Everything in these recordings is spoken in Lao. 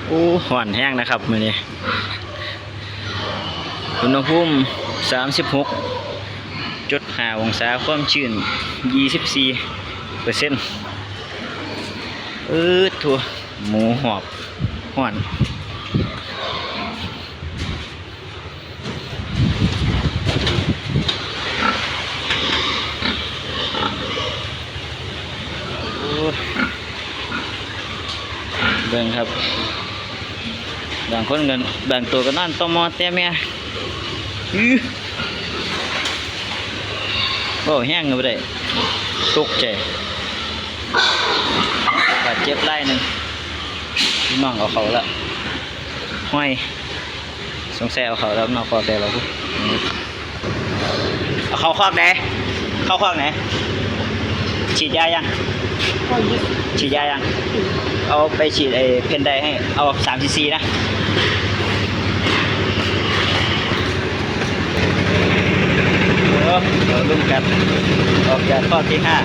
ໂອ້ ຮ້ອນແຮງນະຄັບມື້ນີ້ ອຸນຫະພູມສາມສິບຫົກຈຸດຫ້າອົງສາ ຄວາມຊື້ນຊາວສີ່ເປີເຊັນ. ເອີ ໂທ້ ໝູຫອບ ຮ້ອນ. ໂອ້ ເບິ່ງຄັບ ບາງຄົນກໍ ບາງໂຕກໍນອນຕໍ່ໝໍ້ແຕ່ແມ່ ອື້ ເວົ້າແຮງກໍບໍ່ໄດ້ ຕົກໃຈ ບາດເຈັບລາຍໜຶ່ງ ນ້ອງເອົາເຂົ້າແລ້ວ ຫ້ອຍ. ສົງໄສເອົາເຂົ້າແລ້ວເນາະ ຄອກແຕກແລ້ວພຸ້ນ ເອົາເຂົ້າຄອກໃດ ເຂົ້າຄອກໃດ ສີດຢາຍັງ ສີດຢາຍັງ ເອົາໄປສີດໄອ້ເພນໄດໃຫ້ ເອົາສາມຊີຊີນະ. ເອີ ເອົາລຸ້ນກັນ ອອກຈາກຄອກທີຫ້າ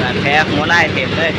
ບາດແຜຫົວລາຍເຕັມເລີຍ.